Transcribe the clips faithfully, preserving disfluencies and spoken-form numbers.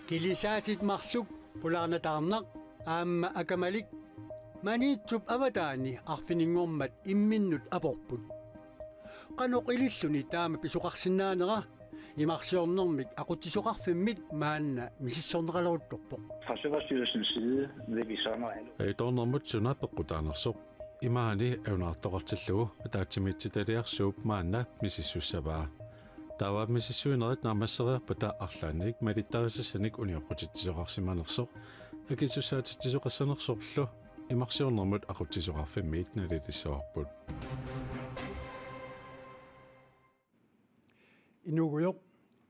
Kilisaatit marluk, pulaarnataarnaq aamma akamalik Maniitsup avataani arfininngormat imminnut aporput. Qanoq ililluni taama pisoqarsinnaanera imarsiornermik aqutsisoqarfimmit maanna misissorneqaleruttorpoq. Fra Søfartsstyrelsens side vil vi så, når alle Ajutoornermut suna peqqutaanersoq imaani ajunaartoqartillugu ataatsimiititaliarsuup maanna misissussavaa. Taava misissuinerit naammassereerpata arlaannik malittarisassanik unioqqutitsisoqarsimanersoq akisussaatitsisoqassanersorlu imarsiornermut aqutsisoqarfimmiit nalilissavarput. Inuugujoq,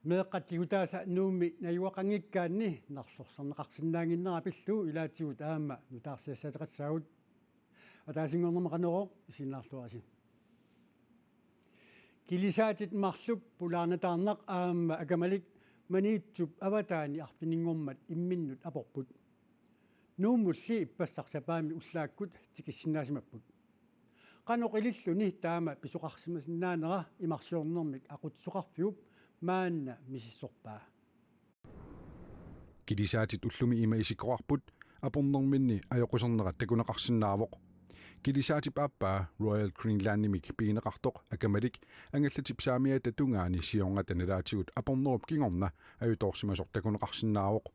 meeqqat kigutaasa Nuummi najugaqanngikkaanni nerlorserneqarsinnaannginnera pillugu ilaatigut aamma nutaarsiassaateqassaagut. Ataasinngornermi Qanorooq, isiginnaarluarisi. Kilisaatit marluk, pulaarnataarnaq aamma akamalik Maniitsup avataani arfininngormat imminnut aporput. Nuummulli ippassaq sapaammi ullaakkut tikissinnaasimapput. Qanoq ililluni taama pisoqarsimasinnaanera imarsiornermik aqutsisoqarfiup maanna misissorpaa. Kilisaatit ullumi ima isikkoqarput, apornerminni ajoqusernerat takuneqarsinnaavoq. Kilisaatip aappaa Royal Greenlandimik pigineqartoq akamalik angallatip saamiata tungaani siornata nalaatigut apornerup kingorna ajutoorsimasoq takuneqarsinnaavoq.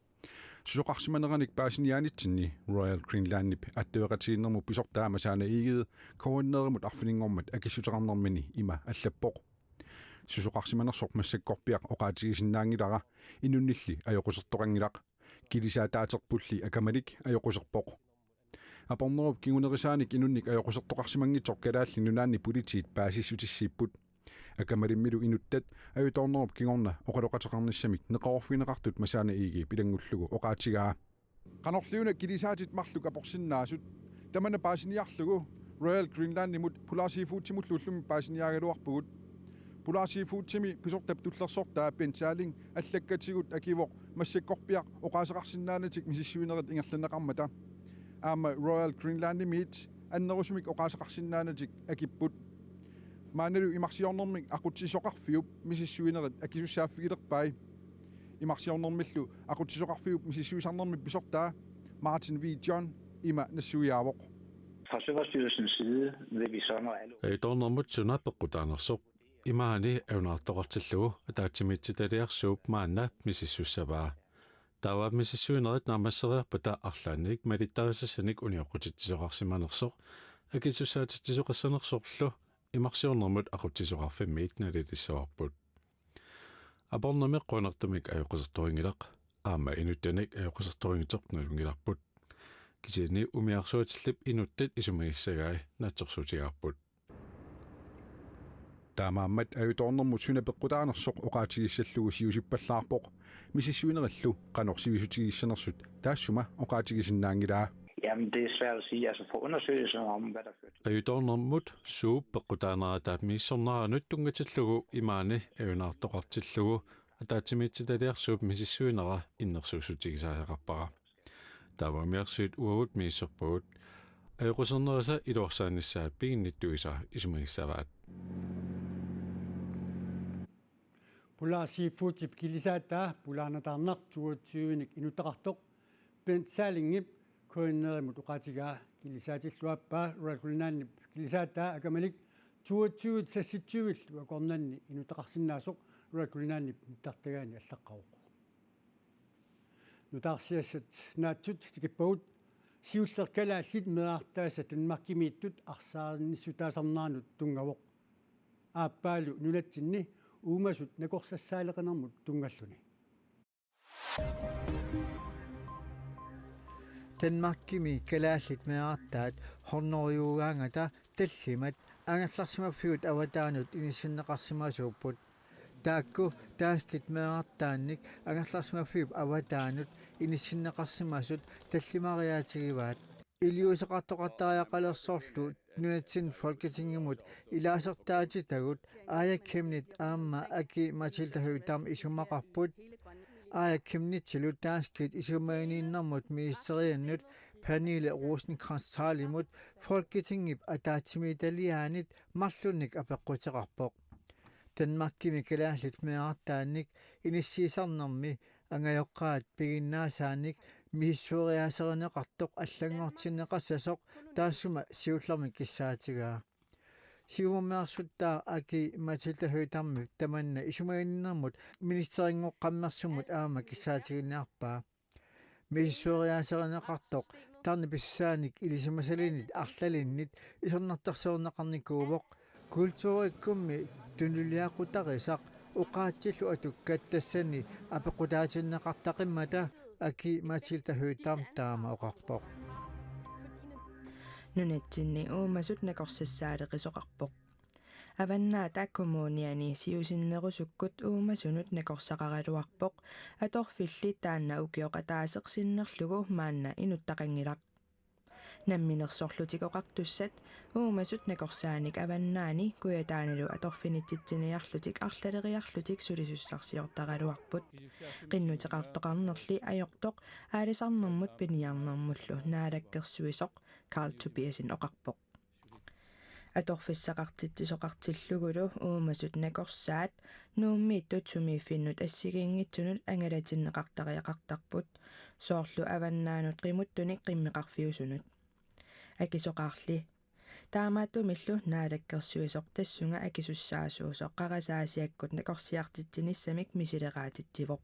Susoqarsimaneranik paasiniaanitsinni Royal Greenlandip attaveqatigiinnermut pisortaa Masaana Egede K N R-imut arfininngormat akissuteqarnermini ima allappoq: Susoqarsimanersoq massakkorpiaq oqaatigisinnaanngilara, inunnilli ajoqusertoqanngilaq. Kilisaataaterpulli akamalik ajoquserpoq. Apornerup kingunerisaanik inunnik ajoqusertoqarsimanngitsoq Kalaallit Nunaanni politiit paasissutissiipput. Akamalimmilu inuttat ajutoornerup kingorna oqaloqateqarnissamik neqeroorfigineqartut Masaana Egedep ilanngullugu oqaatigaa. Qanorliuna kilisaatit marluk aporsinnaasut? Tamanna paasiniarlugu Royal Greenlandimut Polar Seafoodimullu ullumi paasiniaagaluarpugut. Polar Seafoodimi pisortap tullersortaa Bent Salling allakkatigut akivoq massakkorpiaq oqaaseqarsinnaanatik misissuinerit ingerlanneqarmata. Aamma Royal Greenlandimiit annerusumik oqaaseqarsinnaanatik akipput. Maannalu imarsiornermik aqutsisoqarfiup misissuinerit akisussaaffigilerpai. Imarsiornermillu aqutsisoqarfiup misissuisarnermik pisortaa Martin V. John ima nassuiaavoq: Fra Søfartsstyrelsens side vil vi så, når alle Ajutoornermut suna peqqutaanersoq imaani ajunaartoqartillugu ataatsimiititaliarsuup maanna misissussavaa. Taava misissuinerit naammassereerpata arlaannik malittarisassanik unioqqutitsisoqarsimanersoq akisussaatitsisoqassanersorlu imarsiornermut aqutsisoqarfimmiit nalilissavarput. Apornami qujanartumik ajoqusertorinngilaq, aamma inuttanik ajoqusertorinngitsoq nalunngilarput. Kisianni umiarsuatillip inuttat isumagissagai naatsorsuutigaarput. Taamaammat ajutoornermut suna peqqutaanersoq oqaatigissallugu siusippallaarpoq. Misissuinerillu qanoq sivisutigigissanersut taassuma oqaatigisinnaanngilaa. Jamen, det er svært at sige. Altså, for undersøgelser om, hvad der førte til Ajutoornermut suup peqqutaanerata misissorneranut tunngatillugu imaani ajunaartoqartillugu ataatsimiititaliarsuup misissuinera innersuussutigisariaqarpara. Taava umiarsuit uagut misissorpagut. Ajoqusernerisa iluarsaanissaa piginnittuisa isumagissavaat. Polar Seafoodip kilisaataa pulaarnataarnaq toogtyvenik inuttaqartoq Bent Salingip K N R-imut oqaatigaa. Kilisaatillu aappaa Royal Greenlandip kilisaataa akamalik toogtyve seksogtyve akornanni inuttaqarsinnaasoq Royal Greenlandip nittartagaani allaqqavoq. Nutaarsiassat naatsut tikippagut. Siulleq kalaallit meerartaasa Danmarkimiittut arsaarnissutaasarneranut tunngavoq. Aappaalu nunatsinni uumasut nakorsassaaleqinermut tunngalluni. Danmarkimi kalaallit meerartaat hundredejuugaangata tallimat angerlarsimaffiup avataanut inissinneqarsimasuupput. Taakku danskit meerartaannik angerlarsimaffiup avataanut inissinneqarsimasut tallimariaatigivaat. Iliuuseqartoqartariaqalersorlu nunatsinni Folketingimut ilaasortaatitagut Aaja Chemnitz aamma Aki-Matilda Høegh-Dam isumaqarput. Aaja Chemnitzillu danskit isumaginninnermut ministeriannut Pernille Rosenkrantz-Theilimut Folketingip ataatsimiititaliaanit marlunnik apeqquteqarpoq. Danmarkimi kalaallit meerartaannik inissiisarnermi Angajoqqaat piginnaasaanik misissueriaaserineqartoq allanngortinneqassasoq taassuma siullermik kissaatigaa. Siumummeersuttaa Aki-Matilda Høegh-Damip tamanna isumaginninnermut ministerinngoqqammersummut aamma kissaatigiinniarpaa. Misissueriaaserineqartoq tarnip pissutaanik ilisimasalinnit arlalinnit isornartorsiorneqarnikuuvoq. Kulturikkummi tunuliaqutarisaq oqaatsillu atukkat tassani apeqqutaatinneqartaqimmata Aki-Matilda Høegh-Dam taama oqarpoq. Nunatsinni uumasut nakorsassaaleqisoqarpoq. Avannaata Kommuniani siusinnerusukkut uumasunut nakorsaqaraluarpoq, atorfilli taanna ukioq ataaseq sinnerlugu maanna inuttaqanngilaq. Namminersorlutik oqartussat uumasut nakorsaanik avannaani Kujataanilu atorfinitsitsiniarlutik arlaleriarlutik sulisussarsiortaraluarput. Qinnuteqartoqarnerli ajortoq aalisarnermut piniarnermullu naalakkersuisoq Karl Tobiassen oqarpoq. Atorfissaqartitsisaqartillugulu uumasut nakorsaat Nuummiittut sumiiffinnut assigiinngitsunut angalatinneqartariaqartarput, soorlu avannaanut qimuttunik qimmeqarfiusunut. Akisoqarli. Taamaattumillu naalakkersuisoq tassunga akisussaasuusoq qarasaasiakkut nakorsiartitsinissamik misileraatitsivoq.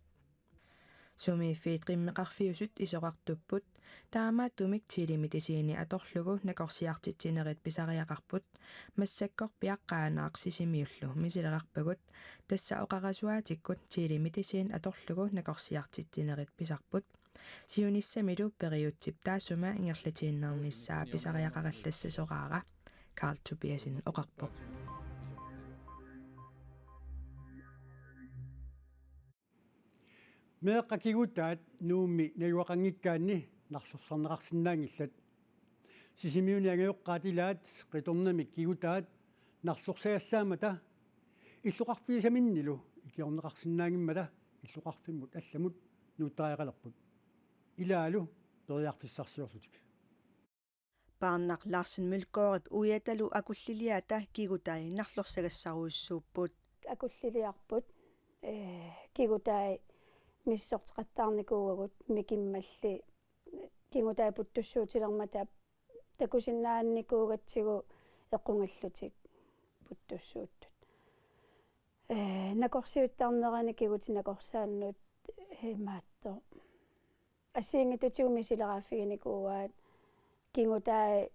Sumiiffiit qimmeqarfiusut isoqartupput, taamaattumik telemedicini atorlugu nakorsiartitsinerit pisariaqarput, massakkorpiaq Qaanaaq Sisimiullu misilerarpagut, tassa oqarasuaatikkut telemedicin atorlugu nakorsiartitsinerit pisarput. Siunissamilu periutsip taassuma ingerlatiinnarnissaa pisariaqarallassasoraara, Karl Tobiassen oqarpoq. Meeqqat kigutaat Nuummi najugaqanngikkaanni narlorsarneqarsinnaanngillat. Sisimiuni angajoqqaat ilaat qitornamik kigutaat narlorsagassaammata illoqarfigisaminnilu ikiorneqarsinnaanngimmata illoqarfimmut allamut nuuttariaqalerput. Ilaalu periarfissarsiorlutik. Paarnaq Larsen Mølgaardip uiatalu akulliliata kigutai narlorsagassarujussuupput. Akulliliarput, ee, kigutai misissorteqattaarnikuuagut mikimmalli kigutai puttussuutilermata takusinnaanikuugatsigu equngallutik puttussuuttut. Ee, nakorsiuttarnerani kigutit nakorsaannut, ee, imaattoq assigiinngitsutigut misileraaffiginikuuaat kigutai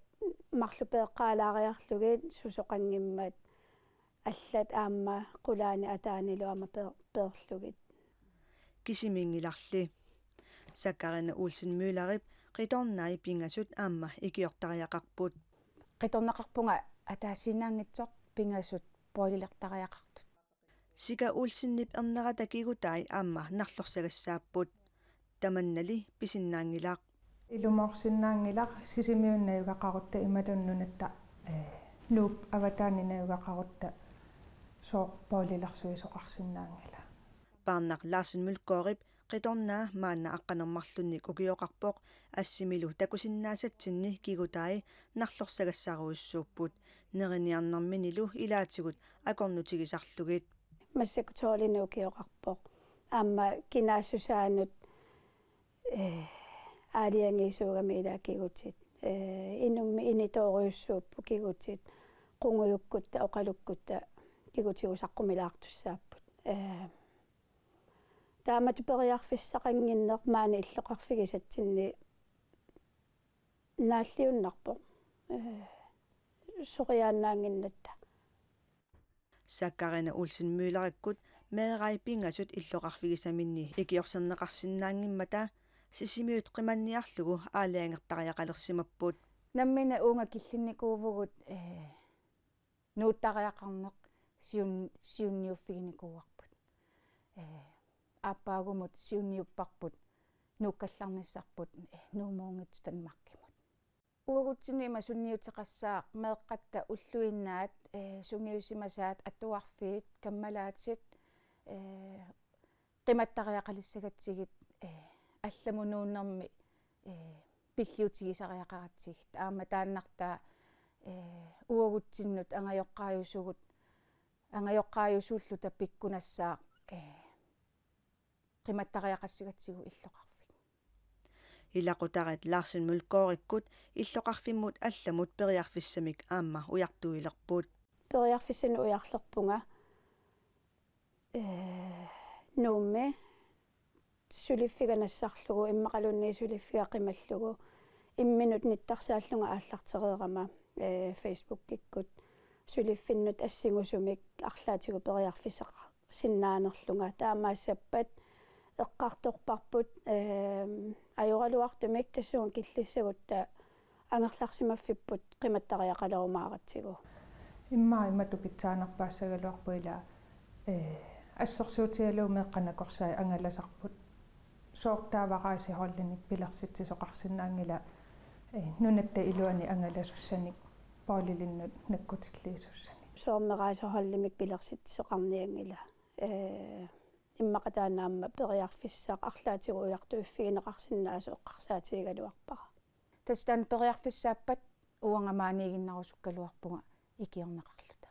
marluk peeqqaalaariarlugit susoqanngimmat allat aamma qulaani ataanilu aamma peer-, peerlugit. Kisimiinngilarli. Sakkarina Olsen Møllerip qitornai pingasut aamma ikiortariaqarput. Qitornaqarpunga ataasiinnaanngitsoq pingasut boilertariaqartut. Sika Olsenip ernerata kigutai aamma narlorsagassaapput. Tamannali pisinnaanngilaq. Ilumoorsinnaanngilaq Sisimiuni najugaqarutta imaluunniit nunatta, ee, Nuup avataani najugaqarutta sooq boilersuisoqarsinnaanngilaq. Paarnaq Larsen Mølgaardip qitornaa maanna aqqaneq-marlunnik ukioqarpoq, assimilu takusinnaasatsinni kigutai narlorsagassarujussuupput, neriniarnerminilu ilaatigut akornutigisarlugit. Massakkut tolvinik ukioqarpoq. Aamma kinaassusaanut, ee, aalajangiisuugami ilaa kigutit. Ee, inummit initoorujussuupput kigutit. Qungujukkutta, oqalukkutta kigutit saqqummilaartussaapput. Ee, taamatut periarfissaqannginneq maani illoqarfigisatsinni naalliunnarpoq. Ee, soriaannaannginnatta. Sakkarina Olsen Møllerikkut meerai pingasut illoqarfigisaminni ikiorserneqarsinnaanngimmata Sisimiut qimanniarlugu aalajangertariaqalersimapput. Nammineq uunga killinnikuuvugut, ee, nuuttariaqarneq siun-, siunniuffiginikuuarput. Ee, aappaagumut siunniupparput, nuukkallarnissarput, ee, Nuummuunngitsoq Danmarkimut. Uagutsinnut ima sunniuteqassaaq meeqqatta ulluinnaat, ee, sungiusimasaat atuarfiit, kammalaatit, ee, qimattariaqalissagatsigit, ee, allamut nuunnermi, ee, pilliutigisariaqaratsigit. Aamma taannartaa, ee, uagutsinnut angajoqqaajusugut, angajoqqaajusuulluta pikkunassaaq, ee, Qimattariaqassagatsigu illoqarfik. Ilaqutariit Larsen Mølgaardikkut illoqarfimmut allamut periarfissamik aamma ujartuilerput. Periarfissanut ujarlerpunga, ee, Nuummi suliffiga nassarlugu, immaqaluunniit suliffiga qimallugu, imminut nittarsaallunga aallartereerama, ee, Facebookikkut suliffinnut assingusumik arlaatigut periarfissaqarsinnaanerlunga. Taamaassappat eqqartorparput, ee, ajoraluartumik tassunga killissagutta angerlarsimaffipput qimattariaqalerumaaratsigu. Immaqa imatut pitsaanerpaassagaluarpoq ila, ee, assersuutigalugu meeqqat nakorsai angalasarput. Sooq taava rejseholdinik pilersitsisoqarsinnaanngila, ee, nunatta iluani angalasussanik poolilinnut nakkutilliisussanik. Soormi rejseholdimik pilersitsisoqarnianngila, ee, immaqa taanna aamma periarfissaq arlaatigut ujartuiffigineqarsinnaasoq eqqarsaatigigaluarpara. Tassa taanna periarfissaappat uanga maaniiginnarusukkaluarpunga ikiorneqarluta.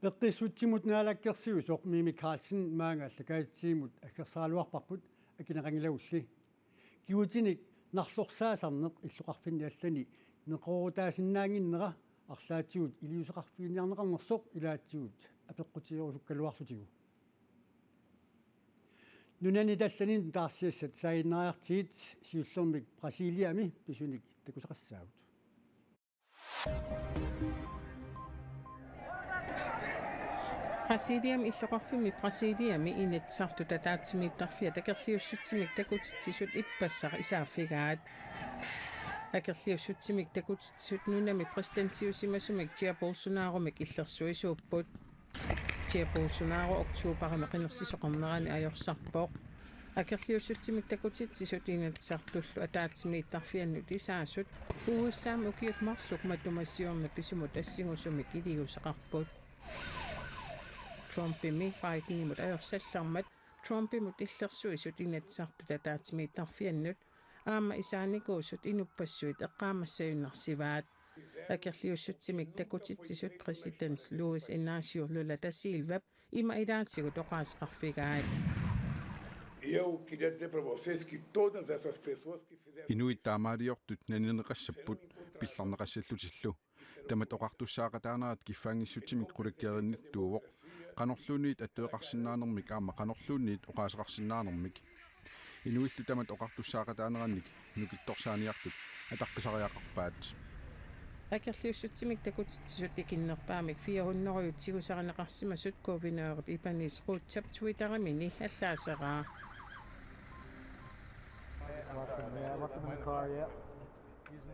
Peqqissutsimut naalakkersuisoq Mimi Karlsen maanga allakaatitsivimmut aggersaraluarparput akineqanngilagulli. Kigutinik narlorsaasarneq illoqarfinni allani neqeroorutaasinnaannginnera arlaatigut iliuuseqarfiginiarneqarnersoq ilaatigut apeqqutigerusukkaluarlutigu. Nunanit allanit nutaarsiassat saaginnariartigit siullermik Brasiliami pisunik takuseqassaagut. Brasiliami illoqarfimmi Brasiliami Inatsisartut ataatsimiittarfiat akerliussutsimik takutitsisut ippassaq isaaffigaat. Akerliussutsimik takutitsisut nunami præsidentiusimasumik Jair Bolsonaromik illersuisuupput. Jair Bolsonaro oktoberimi qinersisoqarnerani ajorsarpoq. Akerliussutsimik takutitsisut Inatsisartullu ataatsimiittarfiannut isaasut U S A-mi ukiut marluk matuma siorna pisumut assingusumik iliuuseqarput. Trumpimi Bidenimut ajorsallermat Trumpimut illersuisut Inatsisartut ataatsimiittarfiannut aamma isaanikuusut inuppassuit eqqaamassagunarsivaat. Akerliussutsimik takutitsisut præsident Luis Ignacio Lula da Silvap ima ilaatigut oqaaseqarfigaat. E eu queria dizer para vocês que todas essas pessoas que fizeram Inuit taamaaliortut nanineqassapput pillarneqassallutillu. Tamat oqartussaaqataanerat kiffaanngissutsiminnik qulakkeerinnittuuvoq. Qanorluunniit attueqarsinnaanermik aamma qanorluunniit oqaaseqarsinnaanermik. Inuillu tamat oqartussaaqataanerannik nukittorsaaniartut ataqqisariaqarpaat. Akerliussutsimik takutitsisut ikinnerpaamik fire hundrede tigusarineqarsimasut guvernørip Ibanez Rojab Twitterimini allaaseraa.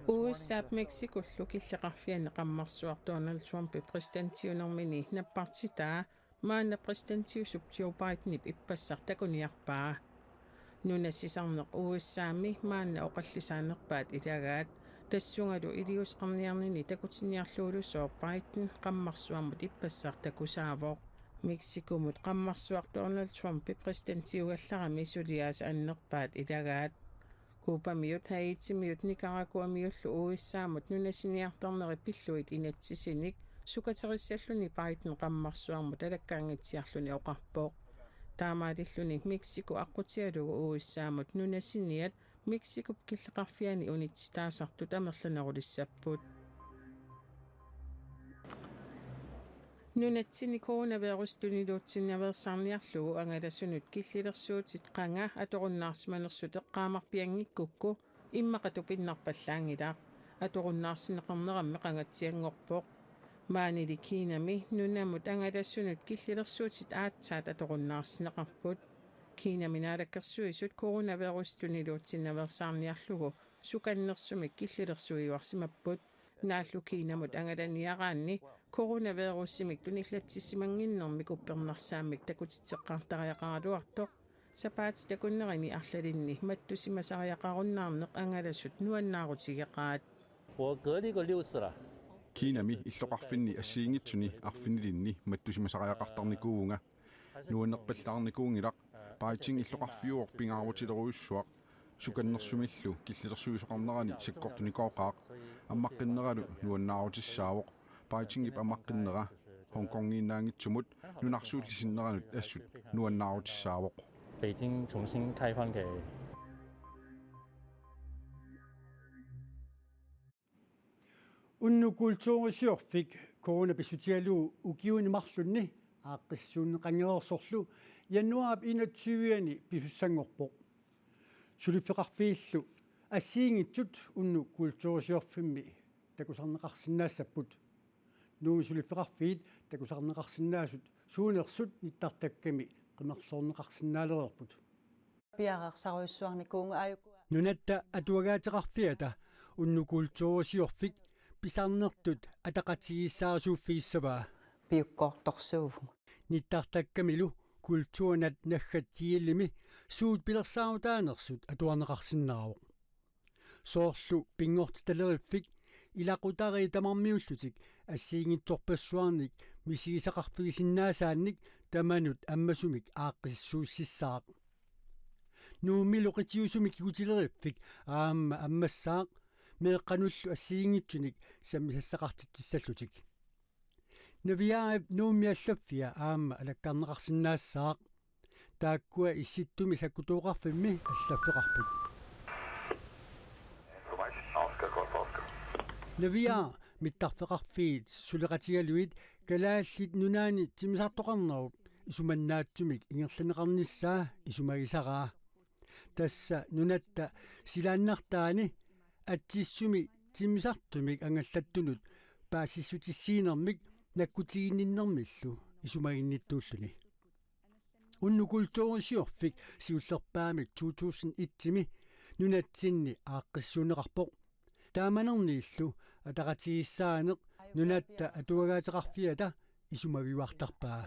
U S A-p Mexicollu killeqarfiani qammarsuaq Donald Trumpi præsidentiunermini nappartitaa maanna præsidentiusup Joe Bidenip ippassaq takuniarpaa. Nunasisarneq U S A-mi maanna oqallisaanerpaat ilagaat, tassungalu iliuuseqarniarnini takutinniarluulusooq Biden qammarsuarmut ippassaq takusaavoq. Mexicomut qammarsuaq Donald Trumpi præsidentiugallarami suliaasa annerpaat ilagaat. Cubamiut, Haitimiut, Nicaraguamiullu U S A-mut nunasiniartarnerit pillugit inatsisinik sukaterissalluni Biden qammarsuarmut alakkaanngitsiarluni oqarpoq. Taamaalilluni Mexico aqqutigalugu U S A-mut nunasiniat Mexicop killeqarfiani unitsitaasartut amerlanerulissapput. Nunatsinni coronavirus tuniluutsinnaveersaarniarlugu angalasunut killilersuutit qanga atorunnaarsimanersut eqqaamarpianngikkukku immaqa tupinnarpallaanngilaq. Atorunnaarsineqarnerammi qangatsianngorpoq. Maanili Kinami nunamut angalasunut killilersuutit aatsaat atorunnaarsineqarput. Kinami naalakkersuisut coronavirus tuniluutsinnaveersaarniarlugu sukannersumik killilersuiuarsimapput. Naallu Kinamut angalaniaraanni coronavirusimik tunillatsissimannginnermik uppernarsaammik takutitseqqaartariaqaraluartoq. Sapaatip takunnerini arlalinni mattusimasariaqarunnaarneq angalasut nuannaarutigeqaat. 我隔离个六次了。 Kinami illoqarfinni assigiinngitsuni arfinilinni mattusimasariaqartarnikuuvunga. Nuannerpallaarnikuunngilaq, Beijing illoqarfiuvoq pingaarutilerujussuaq. Sukannersumillu killilersuisoqarnerani sakkortunikooqaaq. Ammaqqinnerallu nuannaarutissaavoq. Beijingip ammaqqinnera. Hongkongiinnaanngitsumut nunarsuulli sinneranut assut nuannaarutissaavoq. 北京重新开放给 Unnuk kulturisiorfik corona pissutigalugu ukiuni marlunni aaqqissuunneqanngereersorlu januaarip enogtyve-ani pisussanngorpoq. Suliffeqarfiillu assigiinngitsut unnuk kulturisiorfimmi takusarneqarsinnaassapput. Nuummi suliffeqarfiit takusarneqarsinnaasut suunersut nittartakkami qimerloorneqarsinnaalereerput. Piareersarujussuarnikuuvunga aajukua. Nunatta Atuagaateqarfiata unnuk kulturisiorfik pisarnertut ataqatigiissaarisuuffigissavaa. Piukkoortorsuuvugut. Nittartakkamilu Kulturnat Naggat G L-imi suut pilersaarutaanersut atuarneqarsinnaavoq. Soorlu pinngortitaleriffik ilaqutariit tamarmiullutik assigiinngitsorpassuarnik misigisaqarfigisinnaasaannik tamanut ammasumik aaqqissuussissaaq. Nuummilu qitiusumik kikutileriffik aamma ammassaaq meeqqanullu assigiinngitsunik sammisassaqartitsissallutik. Naviaarip Nuummi allaffia aamma alakkarneqarsinnaassaaq. Taakkua Issittumi Sakkutooqarfimmi allaffeqarput. Naviaaq mittarfeqarfiit suleqatigalugit Kalaallit Nunaanni timmisartoqarnerup isumannaatsumik ingerlanneqarnissaa isumagisaraa. Tassa nunatta silaannartaani atsissumi timmisartumik angallattunut paasissutissiinermik nakkutiginninnermillu isumaginnittuulluni. Unnuk kulturisiorfik siullerpaamik to tusind et-imi nunatsinni aaqqissuunneqarpoq. Taamanerniillu ataqatigiissaaneq Nunatta Atuagaateqarfiata isumagiuartarpaa.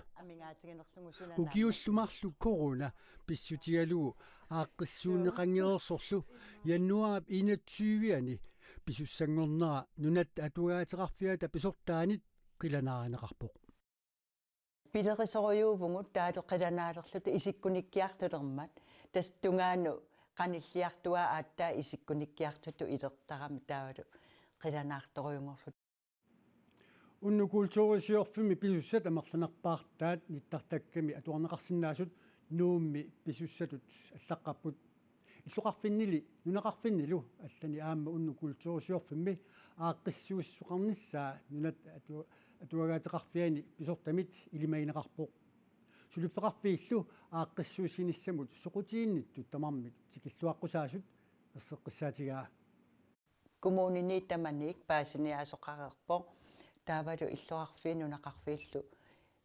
Ukiullu marluk corona pissutigalugu aaqqissuunneqanngereersorlu januaarip enogtyve-ani pisussanngornera Nunatta Atuagaateqarfiata pisortaanit qilanaarineqarpoq. Pilerisorujuuvugut taavalu qilanaalerluta isikkunikkiartulermat. Tassa tungaanut qanilliartuaa aatsaat isikkunikkiartutut ilertarami taavalu qilanaartorujunngorluta. Unnuk kulturisiorfimmi pisussat amerlanerpaartaat nittartakkami atuarneqarsinnaasut Nuummi pisussatut allaqqapput. Illoqarfinnili nunaqarfinnilu allani aamma unnuk kulturisiorfimmi aaqqissuussoqarnissaa Nunatta Atu-, Atuagaateqarfiani pisortamit ilimagineqarpoq. Suliffeqarfiillu aaqqissuussinissamut soqutiginnittut tamarmik tikilluaqqusaasut erseqqissaatigaa. Kommunini tamanik paasiniaasoqareerpoq. Taavalu illoqarfiit nunaqarfiillu,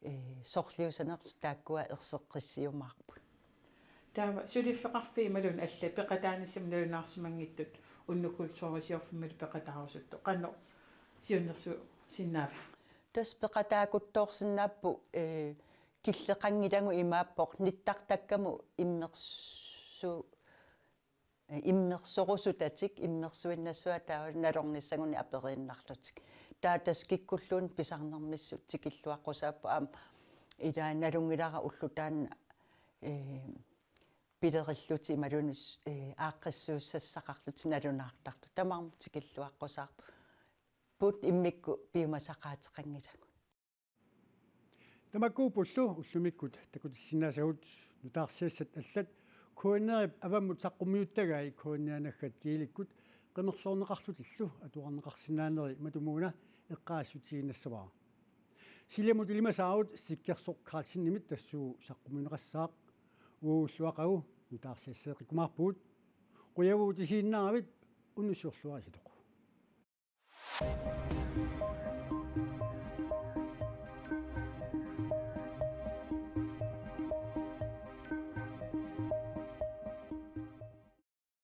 ee, sorliusanersut taakkua erseqqissiumaarput. Taava suliffeqarfiit imaluunniit allat peqataanissamut nalunaarsimanngitsut unnuk kulturisiorfimmilu peqataarusuttut qanoq siunnersuusinnaaviuk? Tassa peqataakuttoorsinnaapput, ee, killeqanngilagut imaappoq nittartakkamut immersu-, immersorusutatik, immersuinnassuat taavalu nalornissagunik aperiinnarlutik. Taava tassa kikkulluunniit pisarnermissut tikilluaqqusaapput aamma ilaa nalunngilara ulloq taanna, ee, pilerillutik imaluunniit, ee, aaqqissuussassaqarlutik nalunaartartut. Tamarmik tikilluaqqusaarput immikkut piumasaqaateqanngilagut. Tamakkuuppullu ullumikkut takutissinnaasagut. Nutaarsiassat allat K N R-ip avammut saqqummiuttagai K N R Naggat G L-ikkut qimerloorneqarlutillu atuarneqarsinnaaneri matumuuna eqqaassutiginnassavara. Silamut ilimasaarut Sikkersoq Carlsenimit tassuugu saqqummiunneqassaaq. Uagullu aqagu nutaarsiasseeqqikkumaarpugut. Qujavugut isiginnaaravit, unnussiorluarisitoq.